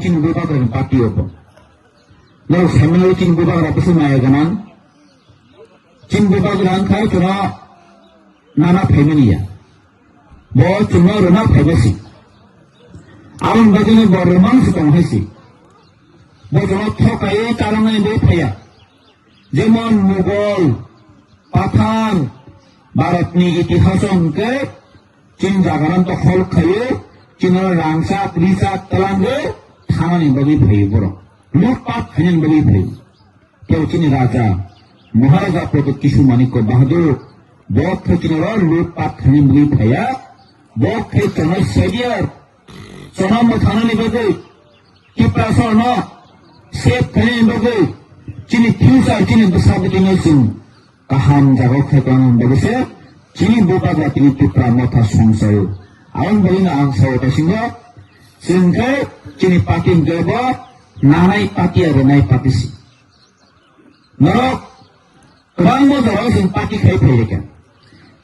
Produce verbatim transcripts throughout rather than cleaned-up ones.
Chini bubagra ni party o bo. Norok saimano chini bubagra bwswk maya gwnang. Chini bubagra wngkha chwngno nana phaimani ya. Bo chwngno rwna phaima si. Aboni bagwino bo rwmang se tong hai si. Bo chwngno thokaiwi charwngnaini bagwi phaiya. Jemon Mughal, Pathan, Bharatni itihaso hwnkhe chini jagarano to hol khaio, chini rangchak, richak, twlangwi thanani bagwi phaio borok. Lutpat khainani bagwi phaio. Tei chini raja, Maharaja Pradyut Kishu Manikya Bahadur, bo khe chini oro lutpat khainani bagwi phaiya, bo khe chwngno savior, chwngno mwthangnani bagwi, Tiprasano save khainani bagwi, chini future, chini bwsa bwtwino chwng kaham jagao khai tongna bagwi se chini bubagra tini Tipra Motha songchaio. Aboni bagwino ang sao taisingo, chwng khe chini party hwnkhe bo nanai party aro nai party si. Norok kwbangma jorao chwng party khai phaikha.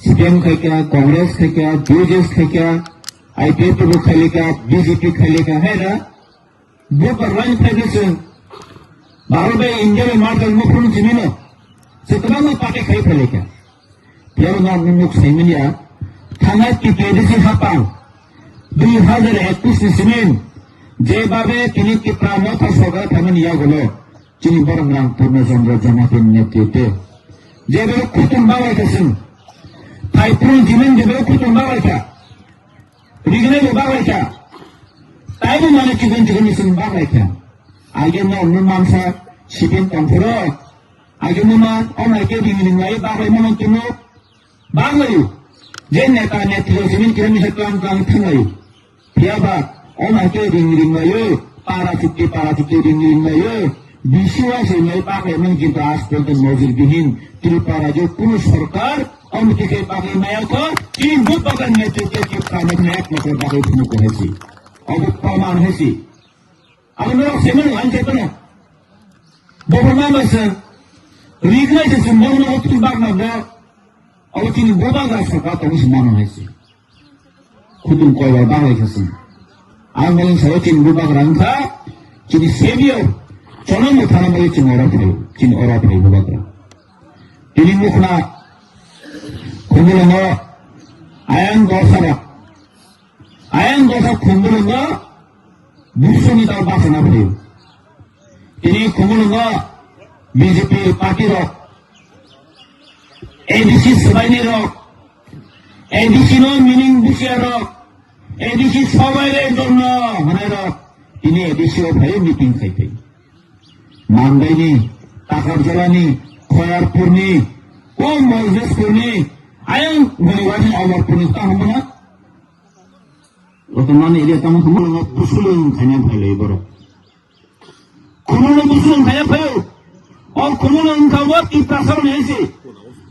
C P M khaikha, Congress khaikha, B J S khaikha, I P F T bo khaikha, B J P khaikha, hai da? Bubar line phaikha chwng. Bharat bai India bai marjan mukhung chimino. Chwng kwbangma party khai phaikha. Phiya no nuk saimanya. Thangnai T T A D C hapang dui hazar ekush ni simin jebabe tini Tipra Motha sorkar thangnani yagulo. Chini borok rang Purna Chandra Jamatia ni netritwe. Jebero khutung baglaikha chwng. Phai phurung jimin jebero khutung baglaikha. Rignai bo baglaikha. Taibo mane chikon chikon ni chwng baglaikha. Aigeno no mansa sipin tongphuru. Aigeno ma omai ke ring ring lai baglai mano tuno. Baglaio. Je neta netri rok simin kilometer tlang tlang thanglaio. Phiya ba, o hai khe ring ring laio, para chukti, para chukti ring ring laio. Bisi wa se nai pakle nang jinta as porjonto nojir bihin, Tripura jo kunu sorkar, om khe pakle nai ko, chini bubagra ni netritwe Tripura ni ek number bagwi phunu ko hai si. Obo proman hai si. Abo norok semen han se kono. Bobo ma ma se, ring nai se sum bobo no otu bag na bo, obo chini bubagra sorkar tong si mano hai si. Khutung koibar baglaikha chwng. Ang bolong sao chini bubagra wngkha chini savior. Chwngno mwthangna bagwi chwng oro phaio, chini oro phaio bubagra. Tini mukhna khumulwngo ayang dosa rok, ayang dosa khumulwngo Busu ni tao bachana phaio. Tini khumulwngo B J P party rok, A D C swbaini rok, A D C no meaning busia rok, A D C sobai le dongno hwnai rok, tini A D C o phai meeting khai phai. Mandaini, Takarjalani, Khoyarpurni, o Moijesporni, ayang Goniwani Omorpurni ta hwnbana. Rotonmani area tamo khumulwngo busulung khaina phailai borok. Khumulwng busulung khaina phaio. O khumulwng wngkha o Tiprasa rokni hai se.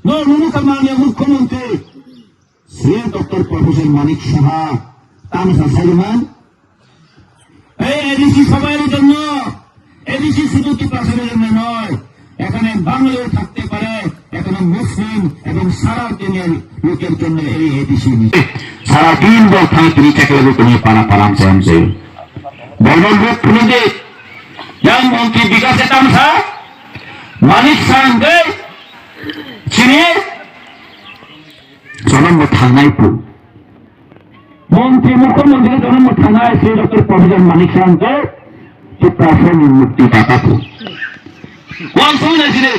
No nunu kha manya mukhyamantri Sir Doctor Professor Manik Saha tamsa sajuman. Ei A D C সবাই জন্য, A D C শুধু টিপ্রাসাদের জন্য নয়, এখানে বাঙালিও থাকতে পারে, এখানে মুসলিম এবং সারা দুনিয়ার লোকের জন্য এই A D C নিয়ে। সারা দিন বল থাকে তিনি চেকে লোক নিয়ে পাড়া পাড়া আমসে আমসে। বলবল রূপ খুলে দে, yang মন্ত্রী বিকাশে তামসা, মানিক সাহাকে চিনিয়ে জনম থানায় পু। মন্ত্রী, মুখ্যমন্ত্রী জনম থানায় সেই ডক্টর প্রফেসর মানিক সাহাকে Tiprasani mukti data phu. Wansuk naisidi.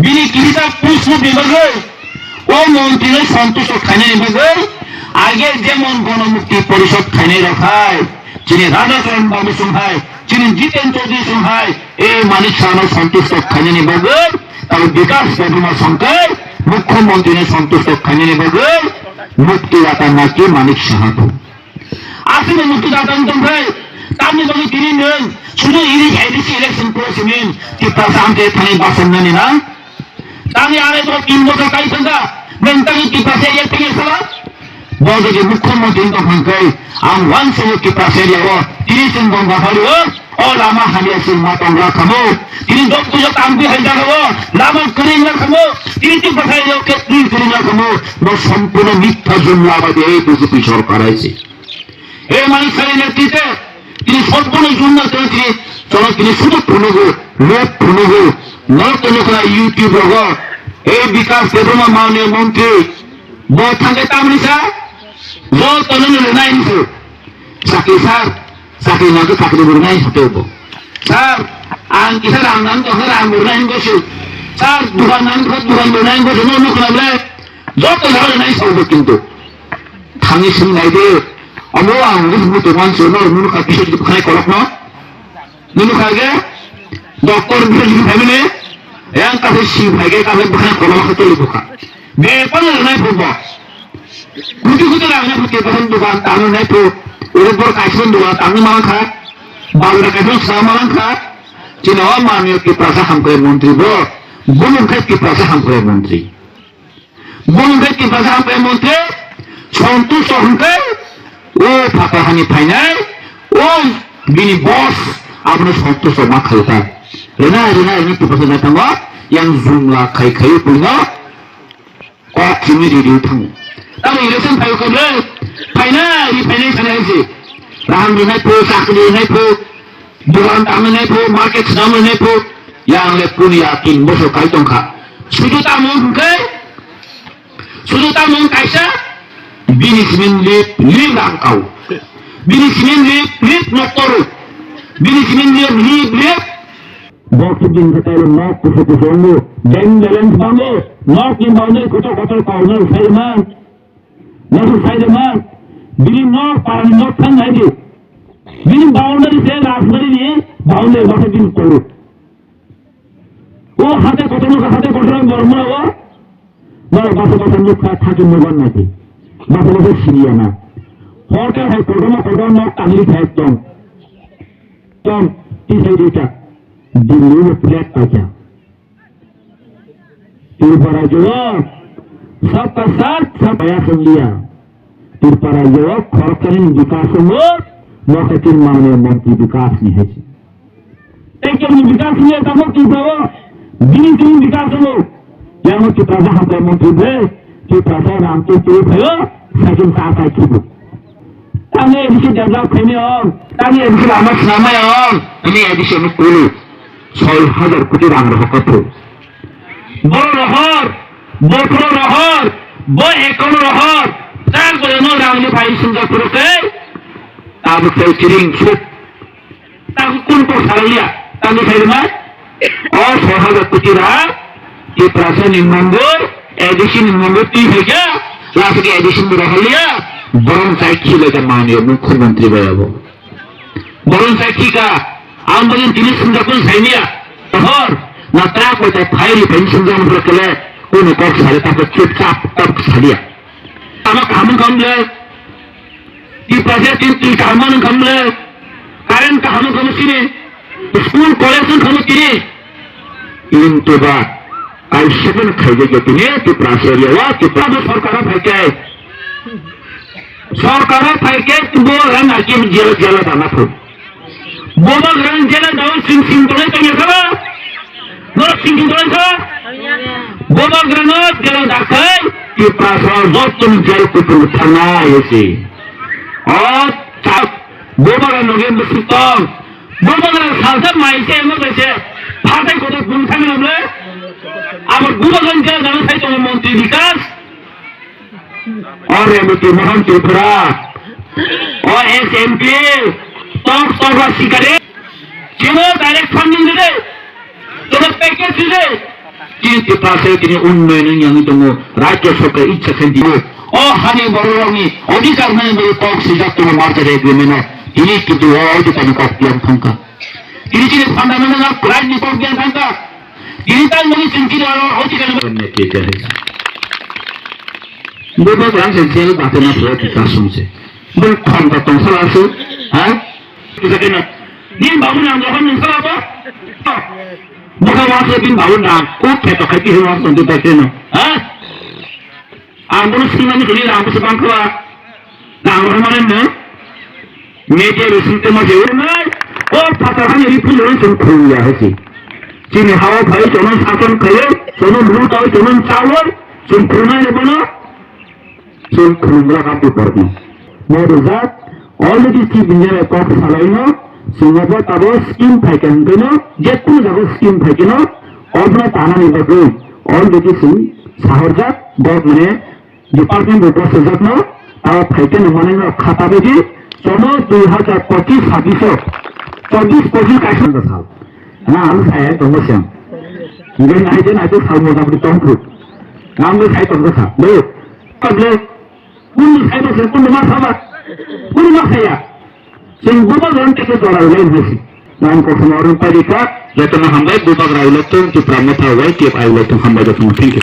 Bini kisa push no bebagwi. O montri no santusto khainani bagwi. Age jemon Gono Mukti Porishod khainai rok hai. Chini Radha Charan Babu song hai. Chini Jiten Chaudhary song hai. E Manik Saha no santusto khainani bagwi. Tabo Bikas Debbarma song kai. Mukhyamantri no santusto khainani bagwi. Mukti data naki Manik Saha phu. Aswk mukti data wng tong khe, tamni bagwi tini nwng sudu iri A D C election pro simi Tiprasa amte thani basongnani na? Tani arai borok tin bochor kai thangkha, nwng tani Tiprasa yak thangya sala? Bo jodi mukhyamantri wng tong kha khe, ang uansukgo Tiprasa area o tini chwng Gongaphalio, o lama hamya chwng ma tong ra khamu. Tini dok pujo tangwi hai jaga o lama kwrwng ra khamu. Tini Tiprasa area o khe twi kwrwng ra khamu. Bo sompurno mitha jumla bai de B J P sorkar hai se. E Manik Saha ni netritwe Tini sotbono jumna tini, tini cholo tini sudu phunugo, lok phunugo, norok tini kora YouTube rogo, ei Bikas Debbarma manya montri, bo thangke tamni sa, jotono no nai nsu. Sakri sir, sakri nangkhe sakri bo nai sate bo. Sir, ang kisa rang nang tongkha rang bo nai gosu. Sir, dukan nang kha dukan bo nai gosu, no no kora ble, joto jagao nai sa bo kintu. Thangwi swng nai de, omo ang nukhu tongma se, no, nunu kha kisa kisa bwkhwnai kolokno. Nunu kha ge, doctor bwkhwnai kisa phaimani, yang kha si phai ge, kha bwkhwnai kolok kha tuli bwkha. Bepang rwnai phu bo. Kuti kuti rwnai phu, kebang dukan tangwi nai phu. Uro bor kaisa dukan tangwi malang kha. Bagwi kaisa sa malang kha. Chini o manwi Tiprasa hamkrai montri bo. Bumung khai Tiprasa hamkrai montri. Bumung khe Tiprasa hamkrai montri Santosh hwnkhe o phatar hani phainai o bini boss abono Santosh ma khaikha. Rina rina rina Tiprasa nai thango yang jumla khai khai puino kok chini riri thango. Tamo election phaio kable phainai ri phainai sanai se. Raham rinai phu, chakri rinai phu, dukan tangwi nai phu, market swnamwi nai phu, yang le punia tin bosor kai tongkha. Sudu tamo hwnkhe, sudu tamo kaisa, bini simin lip, lip rang kau. Bini simin lip, lip noktoru. Bini simin lip, lip, lip. Bok sibin khe tailo nok kusu kusu ongo, bank balance bango, nok ni bango kotor kotor kau no sai man. Nasu saide ma, bini nok parani nok thang hai di. Bini boundary se rajbari ni boundary basa bini koru. O hate kotor nok hate kotor borma o. Nok basa basa nok kha thaki moban nai di. Basa basa siriya na. Hotel hai kotor nok kotor nok tangli thai tong. Tong, tisai dita. Delhi o flat pacha. Tripura jewok, sabka saath, sabka ya song liya. Tripura jewok, khoroksa ni bikas wngo, nokha tin manya montri bikas ni hai se. Tei kebo ni bikas ni tamo Tripura o, bini tini bikas wngo. Yang o Tripura sa hamkrai montri bre, Tripura sa ram tu tu phayo, sakin sa sa kibu. Tamo A D C develop khaini ong, tamo A D C lama swnamai ong, ini A D C ni kulu. Soi hajar koti rang rohor kha phu. Bo rohor, bo phro rohor, bo ekon rohor, tak bo no rang ni phai sung jak phro khe, tabuk sai chiring suk. Tak kun ko saraliya, tamo sai ma? O soi hajar koti rang, Tiprasa ni manggo, A D C ni manggo twi hai kha, last ke A D C ni rohor liya, borong sai khile ka mani mukhyamantri bai abo. Borong sai khika, ang bani tini sumjakun saimiya. Hor, na trak bai tai phai ri phai sumjak nukle kele, kunu kok sari tak chupchap tak sadia. Ama kamu kamle, di pasir tin tin kamu kamle, karen kamu kamu sini, school college kamu sini. Into ba, kaisa phano khaijak ya tini Tiprasa area o, Tiprasa sorkar o phaikhe. Sorkar o phaikhe bo rang arki jela jela dana phu. Boba grang jela dao sing sing tole tanya khala. No sing sing tole khala. Boba grang jela dakhai, Tiprasa jotun jel kutu thana yesi. O, chak, boba grang noge musuk tong. Boba grang salsa mai se mo se. Phatai koto bung thang namle. Amar boba grang jela dao sai tong montri bikas. O Reboti Mohan Tripura, o S M P, tok tok ba sikare, chino direct funding dide, chino package dide. Chini Tiprasa tini unnoyon yang tongo, rajya sorkar ichha khe diyo. O hani bororokni odhikar nani boro kok swijak tongo merger agreement o. Tini kintu o odhikar ni kok yang thangkha. Tini chini fundamental right ni kok yang thangkha. Tini tal mani chini chini aro odhikar ni. Boba grang se jel bate na pura kita sung se. Bo kham ta tong sala su, ha? Bisa kena. Din babu nang dohon nung sala ba? Boka wasa din babu nang. Ko kheto khai ki wasa nung ta kena. Ha? Ang bono sinani kini rang bosi bangkha. Rang bosi mane no. Media rosing te ma jewe nai. O pata hani ri phu ri sung khung ya hasi. Chini hawa phai chonon sason khayo, chonon rutai, chonon chawal, sung khunai bono. Chwng khulumgra kha Tiprasa. Mo rwjak, Already chief engineer kok salaino, chwng obo tabo scheme phaikha hwnkhe no, je kunu jaga scheme phaikhe no, obono tanani bagwi already chwng sahorjak, dot mane department bo bosajak no, tabo phaikhe no mane no khata bidi, chono dui hazar pochis sabbish o, chobbish pochis kaisa sal. Na ang saya tongo siang. Ngai ngai je nai to sal moja bidi tong thuk. Nang ngai sai tong kha. Bo. Table. Kunu sai tong kunu ma saba. Kunu ma saya. Sing buba ron ke to dora ulai nasi. Nang ko sama orang tadi ka. Jotono hambai buba rai lo tong Tipra Motha Y T F I lo tong hambai jotono. Thank you.